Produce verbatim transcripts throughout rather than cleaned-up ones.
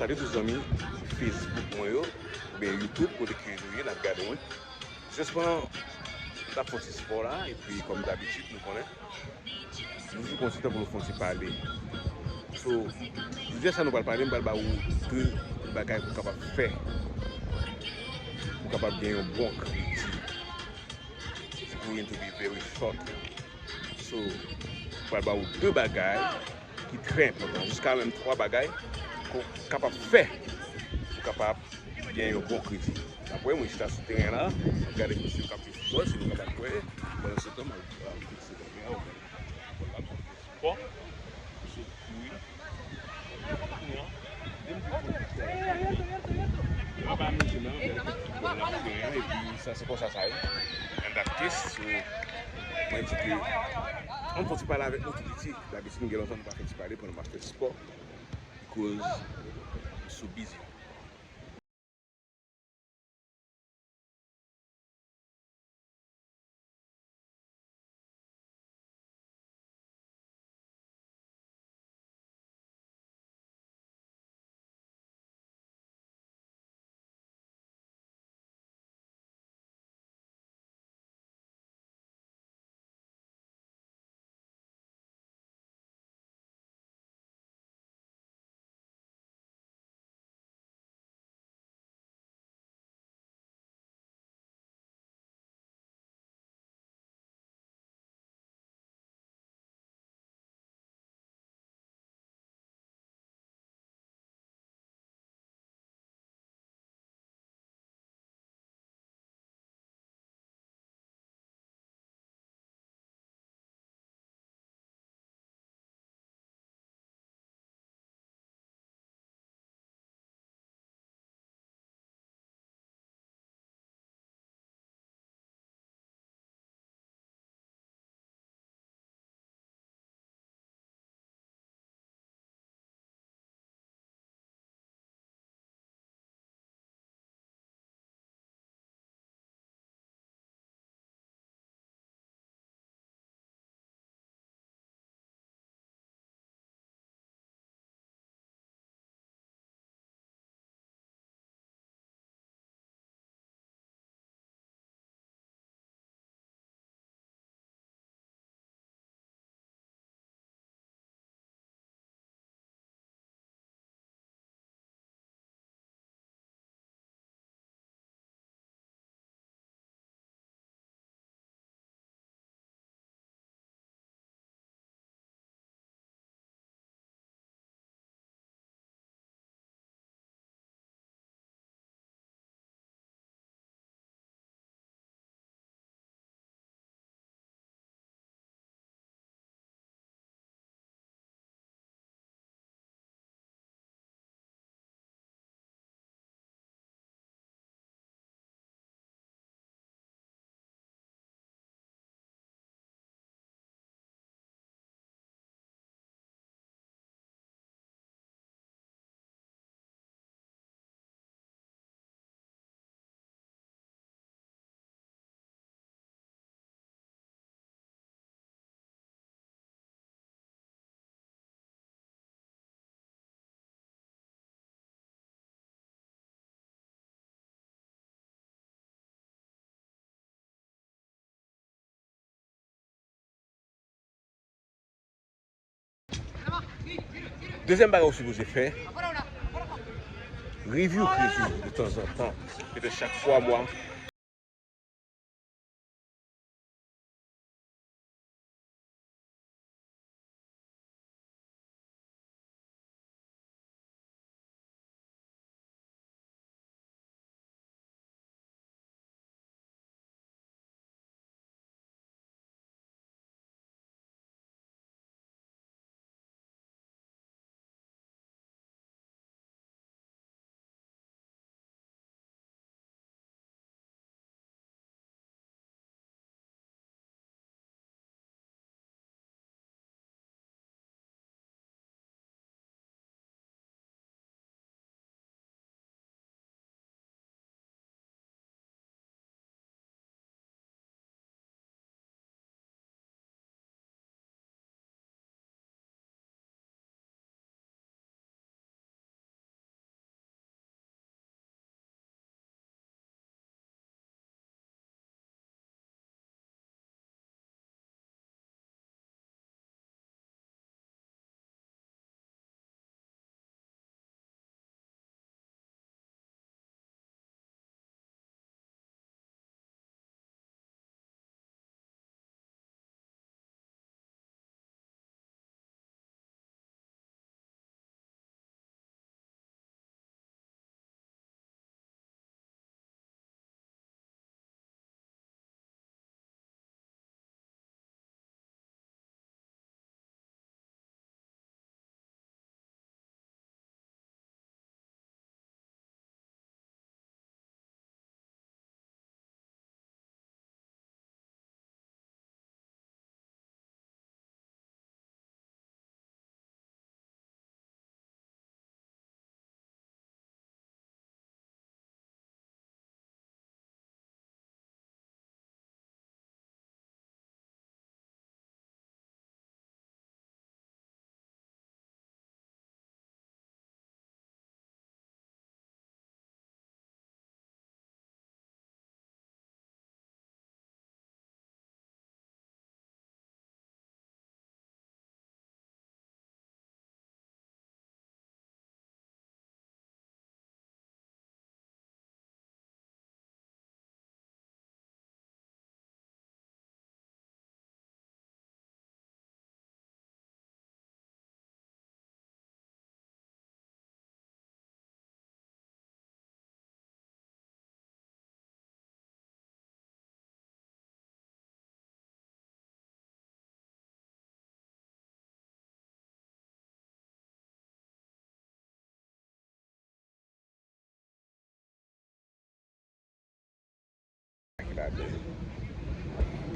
Salye tout zanmi Facebook mwen yo, oubyen YouTube, kote ke nou ye, n ap gade mwen. Jès mwen an, n ap fè yon ti spò la, epi kòm dabitid, nou konnen, nou toujou pran ti tan pou nou fè yon ti pale. So, jodi a sa nou pral pale, m pral ba ou de bagay pou w kapab fè, pou w kapab gen yon bon kredi. It's going to be very short. So, m pral ba ou de bagay ki trè enpòtan. Jiska menm twa bagay ke w kapab fè pou w kapab gen yon bon kredi. Dapre mwen, chita sou teren la, m ap gade mesye yo k ap jwe foutbòl, si nou kapab kwè, pandan se tan, m ap, m ap fikse kamera, bon, sa se konsa sa ye. In that case, so, mwen di ke, ann fè ti pale avèk nou tou piti. Dabitid, m gen lontan nou pa fè ti pale pandan m ap fè spò. Because m so busy. Dezyèm bagay ou sipoze fè, review kredi w de tanzantan. Petèt chak twa mwa.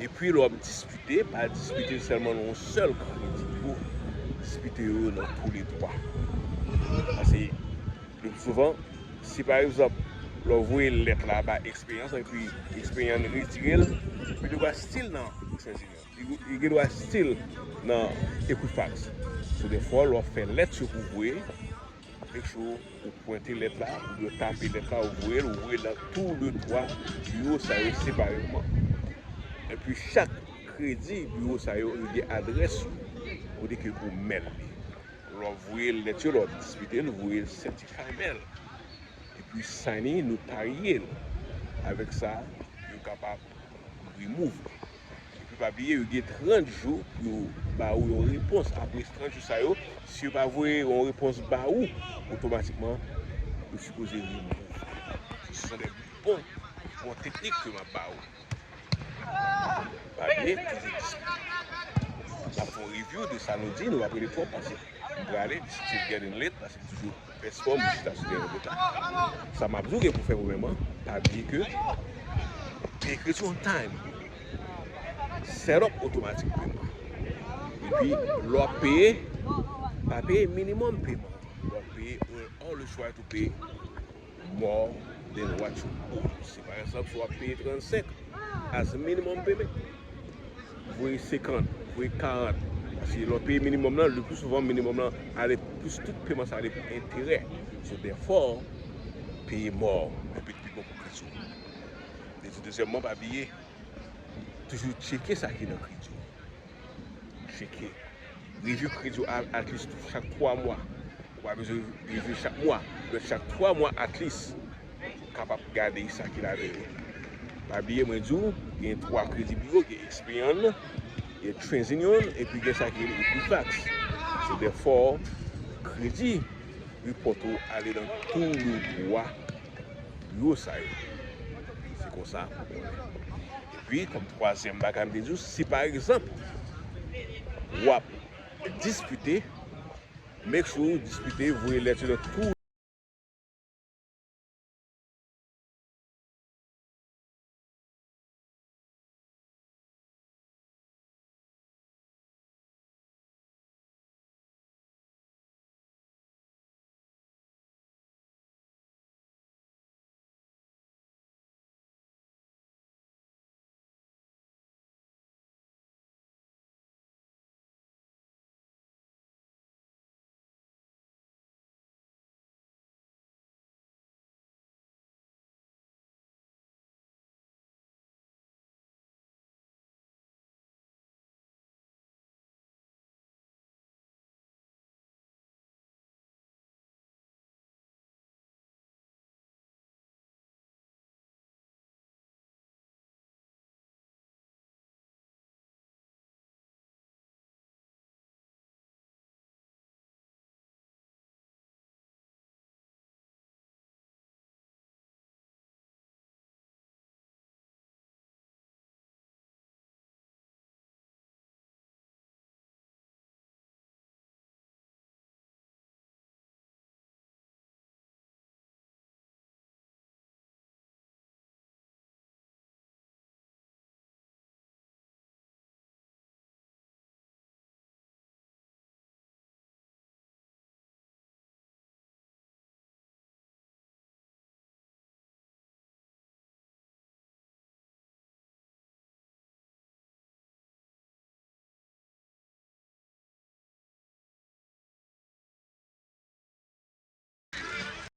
Epi lè w ap dispite, pa dispite sèlman nan yon sèl kredi. Dispite yo nan toulètwa. Paske le pli souvan, si pa egzanp, lè w voye lèt la ba Experian, epi Experian retire l, li gen dwa still nan Western Union. Li gen dwa still nan Equifax. So, dèfwa, lè w ap fè lèt yo pou voye, make sure ou pwente lèt la, ou dwe tape lèt la, ou voye l, ou voye l nan toulètwa biwo sa yo separeman. Epi chak kredi biwo sa yo, yo gen adrès yo, kote ke pou mèl li. Lè w ap voye lèt yo, lè w ap dispite l, voye l sètifay mèl. Epi sign, notarye l. Avèk sa, yo kapab remove. Epi pa bliye, yo gen trant jou pou yo ba ou yon repons. Apre trant jou sa yo, si yo pa voye yon repons ba ou, otomatikman, yo sipoze remove. Se sont des bons, bon teknik ke m ap ba ou. Pa bliye, toujou dispite. N ap fè yon review de sa nou di, nou pa prale twòp, paske m prale, still getting late, paske m toujou pèsfòm, m chita sou teren de ta. Sa m ap di w gen pou fè pou menm an, pa bliye ke peye kredi on time. Set up otomatik peman. Epi, lè w ap peye, pa peye minimòm peman. Lè w ap peye, always try to pay more than what you owe. Si pa egzanp, si w ap peye trannsenk as minimum payment, voye senkant, voye karant. Paske lè w peye minimòm nan, le pli souvan minimòm nan ale plis, tout peman sa ale pou enterè. So, therefore, peye more. Epi pi bon pou kredi w. Epi dezyèmman, pa bliye, toujou tcheke sa ki nan kredi w. Tcheke. Review kredi w at least chak twa mwa. Ou pa bezwen review chak mwa, men chak twa mwa at least, ou kapab gade sa ki ladan yo. Pa bliye, mwen di w, gen twa kredi biwo, gen Experian, gen TransUnion, epi gen sa ki rele Equifax. So, therefore, kredi report ou ale nan toulètwa biwo sa yo. Se konsa pou konnen. Epi, kòm twazyèm bagay m te di w, si pa egzanp, w ap dispite, make sure w dispite, voye lèt yo nan tou